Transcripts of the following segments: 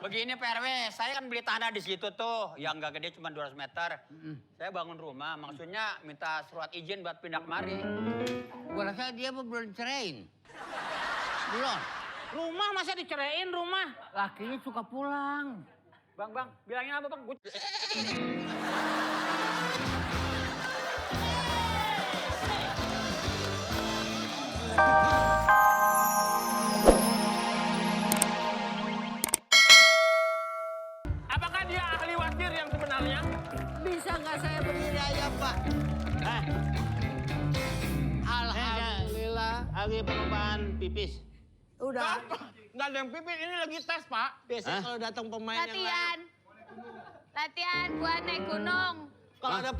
Begini Pak RW, saya kan beli tanah di situ tuh, yang nggak gede cuma 200 meter. Saya bangun rumah, maksudnya minta surat izin buat pindah kemari. Gua rasa dia belum ceraiin. Belum. Rumah masa diceraiin rumah? Lakinya suka pulang. Bang, bilangin apa bang? Apakah dia ahli watir yang sebenarnya? Bisa nggak saya berdiri aja, Pak? Alhamdulillah. Lagi perubahan pipis. Udah. Nggak ada yang pipis, ini lagi tes pak. Biasanya kalau datang pemain yang lain. Latihan buat naik gunung. Kalau ada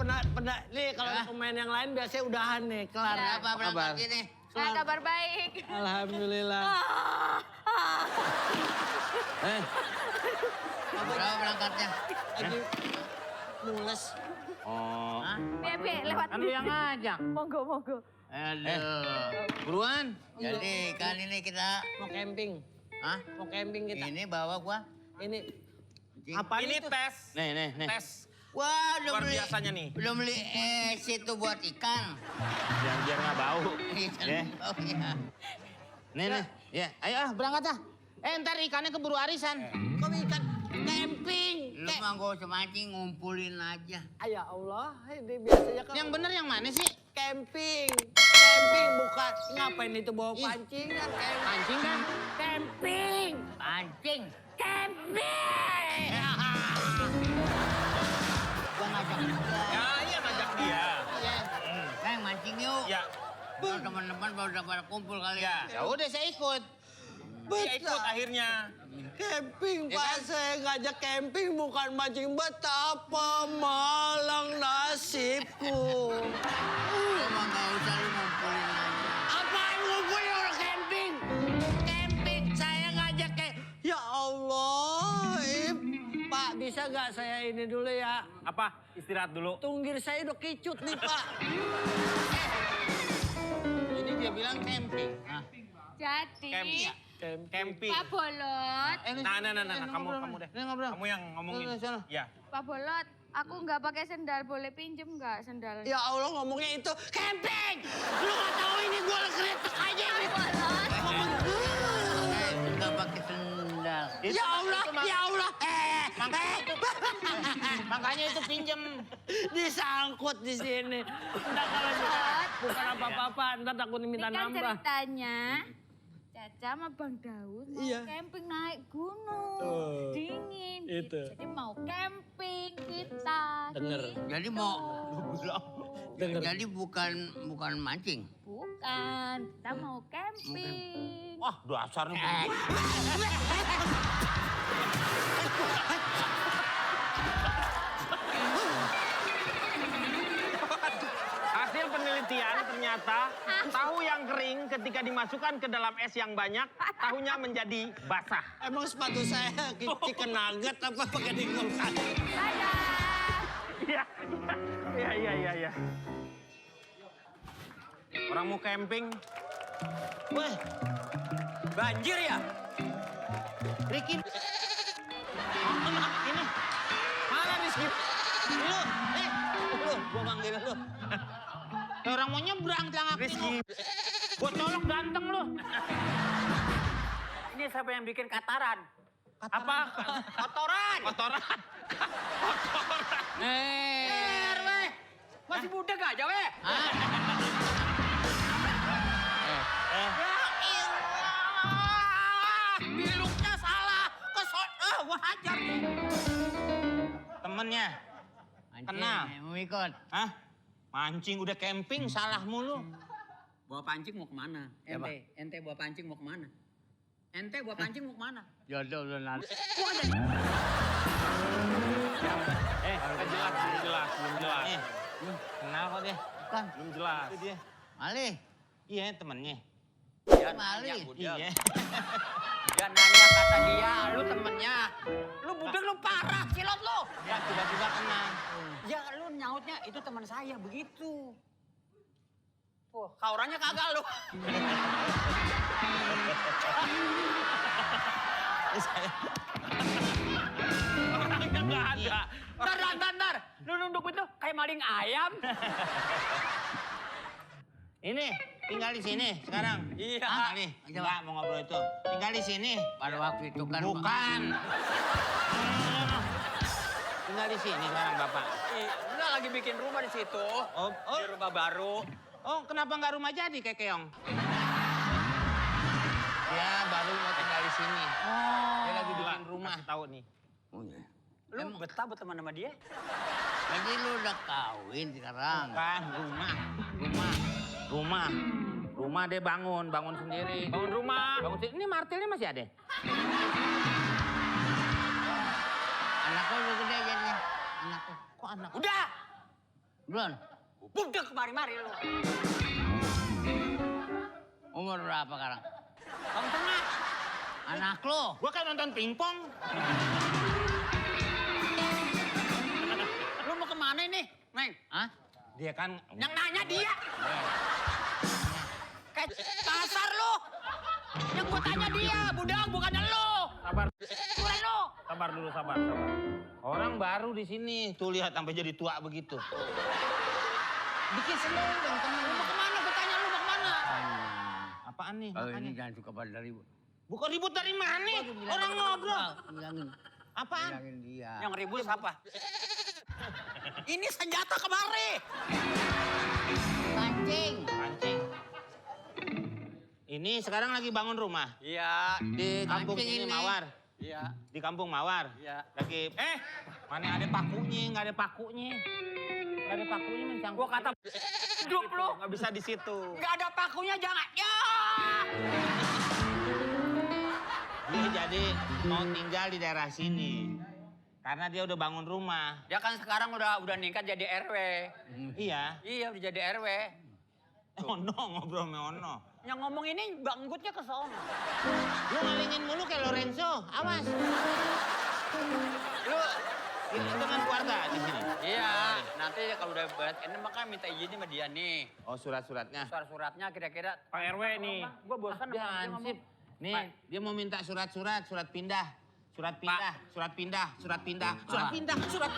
nih kalau ada pemain yang lain biasanya udahan nih, kelar. Ya. Apa berangkat ini? Kabar baik. Alhamdulillah. Berapa berangkatnya? Lagi mules. Oh. Bebe, lewat. Kan lu yang ngajak. Monggo. Aduh. Buruan. Jadi kan ini kita Mau camping. Hah? Mau camping kita. Ini bawa gua. Ini Apa ini tes? Nih. Tes. Wah, udah Luar beli. biasanya nih. Belum beli situ buat ikan. Biar nggak bau. Ya. Oh iya. Nih. Ya, ayo berangkat ah. Ntar ikannya keburu arisan. kok ikan camping. Lu mah gak usah mancing, ngumpulin aja. Ya Allah, ini biasanya kan Yang bener yang mana sih? camping. Camping bukan ngapain itu bawa pancingan Pancing kan? Camping. Pancing. Camping. Gua ngajak juga. Ya, iya ngajak dia. Kang, mancing yuk. Ya. Kalau teman-teman baru udah pada kumpul kali ya. Ya udah saya ikut. Dia ikut akhirnya. Camping, Ya Pak. kan? Saya ngajak camping bukan mancing. Betapa malang nasibku. Lu mah gak usah lu ngumpulin aja. Apaan ngumpulin orang camping? Camping, saya ngajak kayak... Ya Allah, Pak, bisa nggak saya ini dulu ya? Apa? Istirahat dulu. Tunggir saya udah kicut nih, Pak. Jadi dia bilang camping. Jadi, Camping. Pak Bolot, Nah, kamu deh. ngobrol. Kamu yang ngomongin. Sana. Ya. Pak Bolot, aku nggak pakai sendal, boleh pinjem nggak sendal? Ya Allah, ngomongnya itu camping. Lu nggak tahu ini gue kretek aja. Pak Bolot, Enggak pakai sendal. Ya Allah, ya Allah. Makanya itu pinjem. Disangkut di sini. Ntar kalau bukan apa-apa, ntar takut ini minta kan nambah. ceritanya Caca sama Bang Daud mau Iya. camping naik gunung, dingin. Itu. Jadi mau camping kita. Denger. Jadi mau Denger. jadi bukan mancing. Bukan, kita mau camping. Wah, dasar nih. Hasil penelitian ternyata tahu yang kering ketika dimasukkan ke dalam es yang banyak, tahunya menjadi basah. Emang sepatu saya chicken nugget apa pakai dingungkan? Dadah. Iya. Orang mau camping. Wah, banjir ya? Ricky. Ini. Mana Rizky? Lu, Gua manggil lu. orang mau nyebrang telang Rizky. Gua colok ganteng lu. Ini siapa yang bikin kataran? Apa? Kotoran. Kotoran. RW, masih muda gak aja, we? Biluknya salah. Wajar. Temennya. Kenal. Mau ikut. Hah? Mancing udah camping salah mulu. Bawa pancing mau kemana? Ente bawa pancing mau kemana? Ente bawa pancing mau kemana? Jodoh lu nanti. Belum jelas. Kenal kok dia. Kan, Belum jelas. Itu dia. Mali. Iya temennya. Dia Mali. nanya, Budel. Iya. Dia nanya kata dia, lu temennya. Lu budek lu parah, silot lu. Ya tiba-tiba kenal. Ya lu nyautnya itu teman saya begitu. Wah, kaurannya kagak lu. Saya ada. Ntar. Lu nunduk itu kayak maling ayam. Ini, tinggal di sini sekarang. Iya. Kali, enggak mau ngobrol itu. Tinggal di sini. Pada waktu itu kan. Bukan. Tinggal di sini sekarang Bapak. Udah lagi bikin rumah di situ. Oh, Di rumah baru. oh kenapa nggak rumah jadi kayak Keong? Ya, baru mau tinggal di sini. Dia lagi bikin rumah. Kasih tahu nih. Oh, iya. Lu betah berteman sama dia? Jadi lu udah kawin sekarang. Bukan, rumah dia bangun sendiri. Bangun rumah. Bangun sendiri. Ini martilnya masih ada? Anakku udah gede jadinya. Anakku. Kok anak? Udah. Belum. Budek kemari-mari lu. Umur berapa sekarang? Bang tengah. Anak lu. Gua kan nonton pingpong. Lu mau kemana ini, Neng? Hah? Dia kan Yang nanya dia. Kayak kasar lu. Yang gua tanya dia, budak, bukannya lu. Sabar. Bukan lu. Sabar dulu, sabar. orang baru di sini. Tuh lihat sampai jadi tua begitu. Bikin seneng dong teman. Lu mau kemana? Gua tanya lu mau kemana? Apaan nih? Kalau ini Makanya. jangan suka pada ribut. Bukan ribut dari mana? Orang ngobrol. Bilangin. Apaan? Bilangin dia. Yang ribut siapa? Ini senjata kemari. Pancing. Pancing. Ini sekarang lagi bangun rumah. Iya. Di kampung Pancing ini ini. Mawar. Iya. Di kampung Mawar. Iya. Lagi, mana ada pakunya, nggak ada pakunya. Nggak ada pakunya mencang. Gua kata hidup lu. Nggak bisa di situ. Nggak ada pakunya jangan. Ya. Dia jadi mau tinggal di daerah sini. Karena dia udah bangun rumah. Dia kan sekarang udah ningkat jadi RW. Iya. Iya udah jadi RW. Ono ngobrol sama Ono. Yang ngomong ini banggutnya ke sono. Lu ngalingin mulu kayak Lorenzo. Awas. Lu Ini dengan keluarga di sini. iya, nanti kalau udah beres ini makanya minta izin sama dia nih. Oh surat-suratnya. Surat-suratnya kira-kira Pak RW nih. gua bosan Dia sama dia ansip. ngomong. Nih, dia mau minta surat pindah. Surat pindah. Minta surat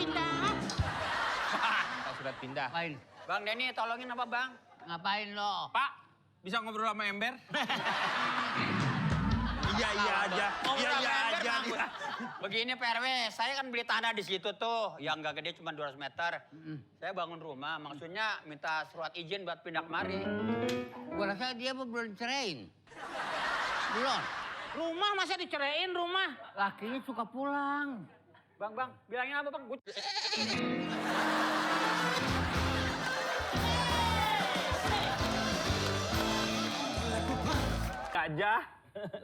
pindah. Ngapain? Bang Denny tolongin apa Bang? Ngapain lo? Pak, bisa ngobrol sama Ember? Iya aja. Mau Iya berapa ember, aja. Bang? Begini Pak RW, saya kan beli tanah di situ tuh, yang nggak gede cuma 200 meter. Saya bangun rumah, maksudnya minta surat izin buat pindah kemari. Gua rasa dia belum ceraiin. Belum. Rumah masa diceraiin rumah? Lakinya suka pulang. Bang, bilangin apa Bang? Gajah.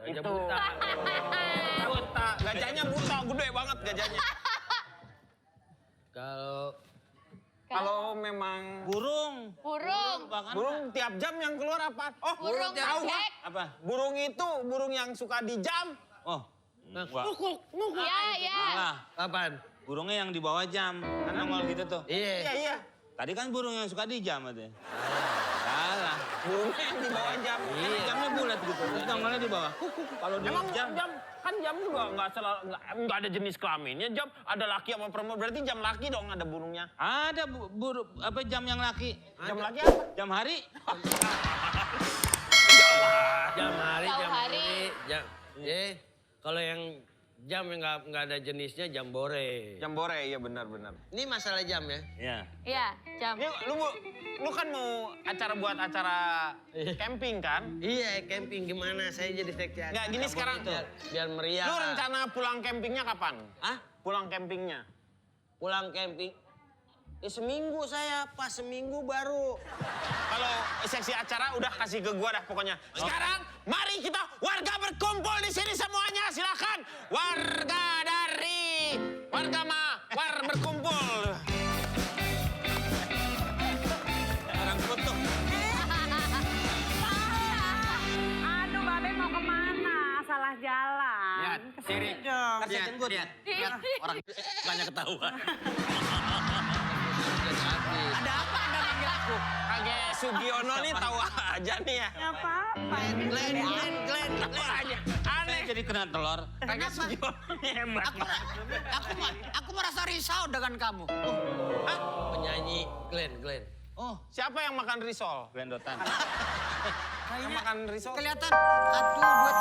Itu. Buta. Gajahnya buta, gede banget gajahnya. Kalau memang Burung. burung tiap jam yang keluar apa? Oh, Burung tahu gajek. Pak. Apa? Burung itu burung yang suka di jam. Oh. Iya. Salah. Kapan? Burungnya yang di bawah jam. Kan nongol gitu tuh. Iya. Iya. Tadi kan burung yang suka di jam aja. Salah. Burungnya yang di bawah jam. Kan jamnya bulat gitu. Terus nongolnya di bawah. Kalau di Emang jam. kan jam juga nggak ada jenis kelaminnya. Jam ada laki sama perempuan, berarti jam laki dong ada burungnya. Ada jam yang laki. Jam laki apa? Jam hari. Jam hari, Tahu jam hari. jam. Kalau yang jam yang nggak ada jenisnya jam bore. Jam bore, iya benar-benar. Ini masalah jam ya. Iya. Iya, jam. Ini lu kan mau buat acara camping kan? Iya, camping gimana? Saya jadi seksi. Nggak, gini sekarang tuh. Biar meriah. Lu rencana pulang campingnya kapan? Hah? Pulang campingnya? Pulang camping? Seminggu saya, pas seminggu baru. Kalau seksi acara udah kasih ke gua dah pokoknya. Sekarang mari kita warga berkumpul di sini semuanya, silakan. Warga Mawar berkumpul. Orang kutuk. Aduh, Babe mau kemana? Salah jalan. Lihat, Siri. Lihat. Orang bukannya ketahuan. Ada apa Anda manggil aku? Kage Sugiono nih tahu aja nih ya. Ya apa-apa. Tahu aja. Aneh. jadi kena telur. Kayaknya Hebat. aku merasa risau dengan kamu. Penyanyi Glenn. Oh, Siapa yang makan risol? Glendotan. Yang makan risol? Kelihatan. Aduh, buat